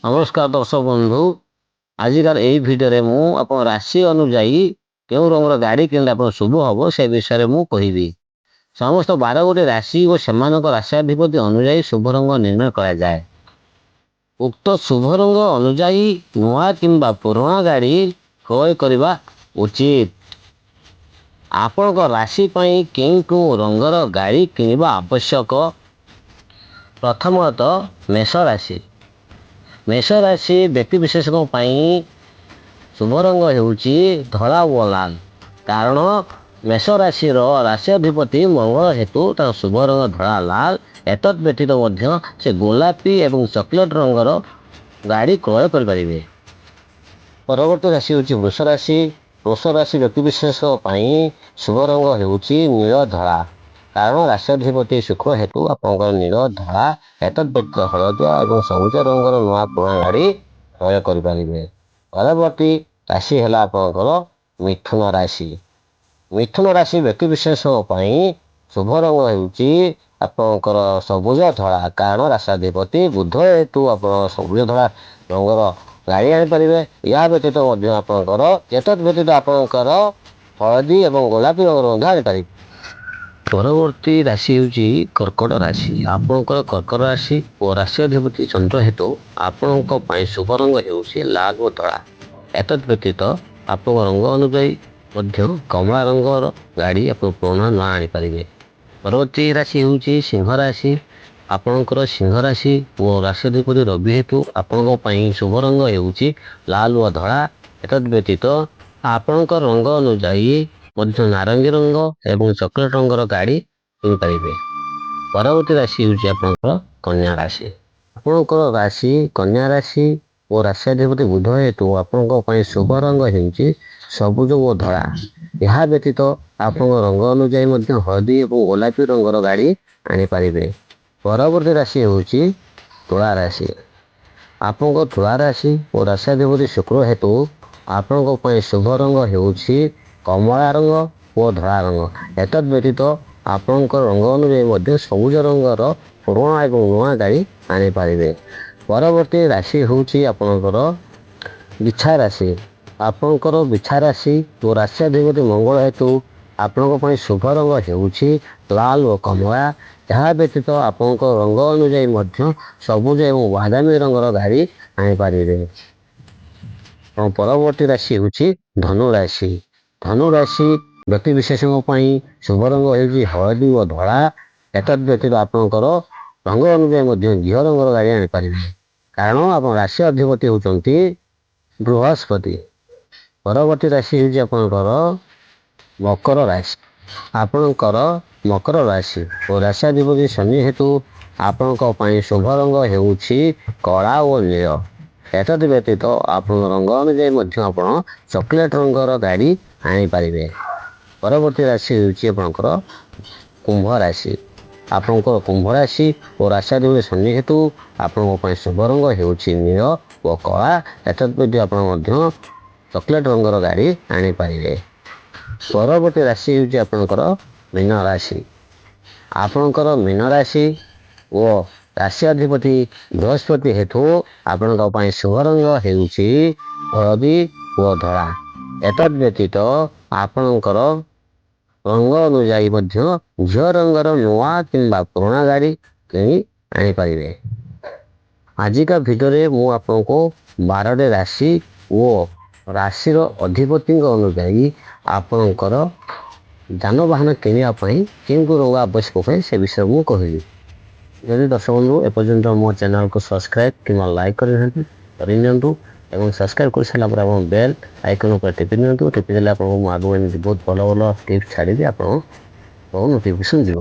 ନମସ୍କାର ଦର୍ଶକ ବନ୍ଧୁ, ଆଜିକାର ଏଇ ଭିଡ଼ିଓରେ ମୁଁ ଆପଣ ରାଶି ଅନୁଯାୟୀ କେଉଁ ରଙ୍ଗର ଗାଡ଼ି କିଣିଲେ ଆପଣ ଶୁଭ ହେବ, ସେ ବିଷୟରେ ମୁଁ କହିବି। ସମସ୍ତ 12 ଗୋଟି ରାଶି ଓ ସେମାନଙ୍କ ରାଶ୍ୟାଧିପତି ଅନୁଯାୟୀ ଶୁଭ ରଙ୍ଗ ନିର୍ଣ୍ଣୟ କରାଯାଏ। ଉକ୍ତ ଶୁଭ ରଙ୍ଗ ଅନୁଯାୟୀ ନୂଆ କିମ୍ବା ପୁରୁଣା ଗାଡ଼ି କ୍ରୟ କରିବା ଉଚିତ। ଆପଣଙ୍କ ରାଶି ପାଇଁ କେଉଁ କେଉଁ ରଙ୍ଗର ଗାଡ଼ି କିଣିବା ଆବଶ୍ୟକ? ପ୍ରଥମତଃ ମେଷ ରାଶି। ମେଷ ରାଶି ବ୍ୟକ୍ତିବିଶେଷଙ୍କ ପାଇଁ ଶୁଭ ରଙ୍ଗ ହେଉଛି ଧଳା ଓ ଲାଲ। କାରଣ ମେଷ ରାଶିର ରାଶି ଅଧିପତି ମଙ୍ଗଳ ହେତୁ ତାଙ୍କ ଶୁଭ ରଙ୍ଗ ଧଳା, ଲାଲ। ଏତଦ୍ ବ୍ୟତୀତ ମଧ୍ୟ ସେ ଗୋଲାପୀ ଏବଂ ଚକୋଲେଟ୍ ରଙ୍ଗର ଗାଡ଼ି କ୍ରୟ କରିପାରିବେ। ପରବର୍ତ୍ତୀ ରାଶି ହେଉଛି ବୃଷ ରାଶି। ବୃଷ ରାଶି ବ୍ୟକ୍ତିବିଶେଷଙ୍କ ପାଇଁ ଶୁଭ ରଙ୍ଗ ହେଉଛି ନୀଳ, ଧଳା। କାରଣ ରାଶ୍ୟାଧିପତି ଶୁକ୍ର ହେତୁ ଆପଣଙ୍କର ନୀଳ, ଧଳା, ଏତଦ୍ ବ୍ୟତୀତ ହଳଦିଆ ଏବଂ ସବୁଜ ରଙ୍ଗର ନୂଆ ପୁରୁଣା ଗାଡ଼ି କ୍ରୟ କରିପାରିବେ। ପରବର୍ତ୍ତୀ ରାଶି ହେଲା ଆପଣଙ୍କର ମିଥୁନ ରାଶି। ମିଥୁନ ରାଶି ବ୍ୟକ୍ତିବିଶେଷଙ୍କ ପାଇଁ ଶୁଭ ରଙ୍ଗ ହେଉଛି ଆପଣଙ୍କର ସବୁଜ, ଧଳା। କାରଣ ରାଶାଧିପତି ବୁଧ ହେତୁ ଆପଣ ସବୁଜ, ଧଳା ରଙ୍ଗର ଗାଡ଼ି ଆଣିପାରିବେ। ଏହା ବ୍ୟତୀତ ମଧ୍ୟ ଆପଣଙ୍କର ଏତଦ୍ ବ୍ୟତୀତ ଆପଣଙ୍କର ହଳଦୀ ଏବଂ ଗୋଲାପୀ ରଙ୍ଗର ମଧ୍ୟ ଆଣିପାରିବେ। ପରବର୍ତ୍ତୀ ରାଶି ହେଉଛି କର୍କଟ ରାଶି। ଆପଣଙ୍କର କର୍କଟ ରାଶି ଓ ରାଶି ଅଧିପତି ଚନ୍ଦ୍ର ହେତୁ ଆପଣଙ୍କ ପାଇଁ ଶୁଭ ରଙ୍ଗ ହେଉଛି ଲାଲ ଓ ଧଳା। ଏତଦ୍ ବ୍ୟତୀତ ଆପଣଙ୍କ ରଙ୍ଗ ଅନୁଯାୟୀ ମଧ୍ୟ କମଳା ରଙ୍ଗର ଗାଡ଼ି ଆପଣ ପୁରୁଣା ନୂଆ ଆଣିପାରିବେ। ପରବର୍ତ୍ତୀ ରାଶି ହେଉଛି ସିଂହ ରାଶି। ଆପଣଙ୍କର ସିଂହ ରାଶି ଓ ରାଶି ଅଧିପତି ରବି ହେତୁ ଆପଣଙ୍କ ପାଇଁ ଶୁଭ ରଙ୍ଗ ହେଉଛି ଲାଲ ଓ ଧଳା। ଏତଦ୍ ବ୍ୟତୀତ ଆପଣଙ୍କ ରଙ୍ଗ ଅନୁଯାୟୀ ମଧ୍ୟ ନାରଙ୍ଗୀ ରଙ୍ଗ ଏବଂ ଚକୋଲେଟ୍ ରଙ୍ଗର ଗାଡ଼ି କିଣିପାରିବେ। ପରବର୍ତ୍ତୀ ରାଶି ହେଉଛି ଆପଣଙ୍କର କନ୍ୟା ରାଶି। ଆପଣଙ୍କର ରାଶି କନ୍ୟା ରାଶି ଓ ରାଶ୍ୟାଧିପତି ବୁଧ ହେତୁ ଆପଣଙ୍କ ପାଇଁ ଶୁଭ ରଙ୍ଗ ହେଉଛି ସବୁଜ ଓ ଧଳା। ଏହା ବ୍ୟତୀତ ଆପଣଙ୍କ ରଙ୍ଗ ଅନୁଯାୟୀ ମଧ୍ୟ ହଳଦୀ ଏବଂ ଗୋଲାପୀ ରଙ୍ଗର ଗାଡ଼ି ଆଣିପାରିବେ। ପରବର୍ତ୍ତୀ ରାଶି ହେଉଛି ତୁଳା ରାଶି। ଆପଣଙ୍କ ତୁଳା ରାଶି ଓ ରାଶ୍ୟାଧିପତି ଶୁକ୍ର ହେତୁ ଆପଣଙ୍କ ପାଇଁ ଶୁଭ ରଙ୍ଗ ହେଉଛି କମଳା ରଙ୍ଗ ଓ ଧଳା ରଙ୍ଗ। ଏତଦ୍ ବ୍ୟତୀତ ଆପଣଙ୍କ ରଙ୍ଗ ଅନୁଯାୟୀ ମଧ୍ୟ ସବୁଜ ରଙ୍ଗର ପୁରୁଣା ଏବଂ ନୂଆ ଗାଡ଼ି ଆଣିପାରିବେ। ପରବର୍ତ୍ତୀ ରାଶି ହେଉଛି ଆପଣଙ୍କର ବିଛା ରାଶି। ଆପଣଙ୍କର ବିଛା ରାଶି ଓ ରାଶ୍ୟାଧିପତି ମଙ୍ଗଳ ହେତୁ ଆପଣଙ୍କ ପାଇଁ ଶୁଭ ରଙ୍ଗ ହେଉଛି ଲାଲ ଓ କମଳା। ଏହା ବ୍ୟତୀତ ଆପଣଙ୍କ ରଙ୍ଗ ଅନୁଯାୟୀ ମଧ୍ୟ ସବୁଜ ଏବଂ ବାଦାମୀ ରଙ୍ଗର ଗାଡ଼ି ଆଣିପାରିବେ। ଏବଂ ପରବର୍ତ୍ତୀ ରାଶି ହେଉଛି ଧନୁ ରାଶି। ଧନୁ ରାଶି ବ୍ୟକ୍ତିବିଶେଷଙ୍କ ପାଇଁ ଶୁଭ ରଙ୍ଗ ହେଉଛି ହଳଦୀ ଓ ଧଳା। ଏତଦ୍ ବ୍ୟତୀତ ଆପଣଙ୍କର ରଙ୍ଗ ଅନୁଯାୟୀ ମଧ୍ୟ ଘିଅ ରଙ୍ଗର ଗାଡ଼ି ଆଣିପାରିବେ, କାରଣ ଆପଣ ରାଶି ଅଧିପତି ହେଉଛନ୍ତି ବୃହସ୍ପତି। ପରବର୍ତ୍ତୀ ରାଶି ହେଉଛି ଆପଣଙ୍କର ମକର ରାଶି। ଆପଣଙ୍କର ମକର ରାଶି ଓ ରାଶ୍ୟାଧିପତି ଶନି ହେତୁ ଆପଣଙ୍କ ପାଇଁ ଶୁଭ ରଙ୍ଗ ହେଉଛି କଳା ଓ ନୀଳ। ଏତଦ୍ ବ୍ୟତୀତ ଆପଣଙ୍କ ରଙ୍ଗ ଅନୁଯାୟୀ ମଧ୍ୟ ଆପଣ ଚକୋଲେଟ୍ ରଙ୍ଗର ଗାଡ଼ି ଆଣିପାରିବେ। ପରବର୍ତ୍ତୀ ରାଶି ହେଉଛି ଆପଣଙ୍କର କୁମ୍ଭ ରାଶି। ଆପଣଙ୍କର କୁମ୍ଭ ରାଶି ଓ ରାଶ୍ୟାଧିପତି ଶନି ହେତୁ ଆପଣଙ୍କ ପାଇଁ ଶୁଭ ରଙ୍ଗ ହେଉଛି ନୀଳ ଓ କଳା। ଏତଦ୍ ବ୍ୟତୀତ ଆପଣ ମଧ୍ୟ ଚକୋଲେଟ୍ ରଙ୍ଗର ଗାଡ଼ି ଆଣିପାରିବେ। ପରବର୍ତ୍ତୀ ରାଶି ହେଉଛି ଆପଣଙ୍କର ମୀନ ରାଶି। ଆପଣଙ୍କର ମୀନ ରାଶି ଓ ରାଶି ଅଧିପତି ବୃହସ୍ପତି ହେତୁ ଆପଣଙ୍କ ପାଇଁ ଶୁଭ ରଙ୍ଗ ହେଉଛି ହଳଦୀ ଓ ଧଳା। ଏତଦ୍ ବ୍ୟତୀତ ଆପଣଙ୍କର ରଙ୍ଗ ଅନୁଯାୟୀ ମଧ୍ୟ ଘିଅ ରଙ୍ଗର ନୂଆ କିମ୍ବା ପୁରୁଣା ଗାଡ଼ି କିଣି ଆଣିପାରିବେ। ଆଜିକା ଭିଡ଼ିଓରେ ମୁଁ ଆପଣଙ୍କୁ 12ଟି ରାଶି ଓ ରାଶିର ଅଧିପତିଙ୍କ ଅନୁଯାୟୀ ଆପଣଙ୍କର ଯାନବାହନ କିଣିବା ପାଇଁ କେଉଁ କେଉଁ ରଙ୍ଗ ଆବଶ୍ୟକ ହୁଏ, ସେ ବିଷୟରେ ମୁଁ କହିଲି। ଯଦି ଦର୍ଶକ ବନ୍ଧୁ ଏପର୍ଯ୍ୟନ୍ତ ମୋ ଚ୍ୟାନେଲକୁ ସବସ୍କ୍ରାଇବ୍ କିମ୍ବା ଲାଇକ୍ କରିନାହାନ୍ତି, କରିନିଅନ୍ତୁ ଏବଂ ସବସ୍କ୍ରାଇବ୍ କରିସାରିଲା ପରେ ଆପଣ ବେଲ୍ ଆଇକନ୍ ଉପରେ ଟିପି ନିଅନ୍ତୁ। ଟିପି ଦେଲେ ଆପଣଙ୍କୁ ମୁଁ ଆଗକୁ ଏମିତି ବହୁତ ଭଲ ଭଲ ଟିପ୍ସ ଛାଡ଼ିବି, ଆପଣଙ୍କୁ ନୋଟିଫିକେସନ୍ ଯିବ।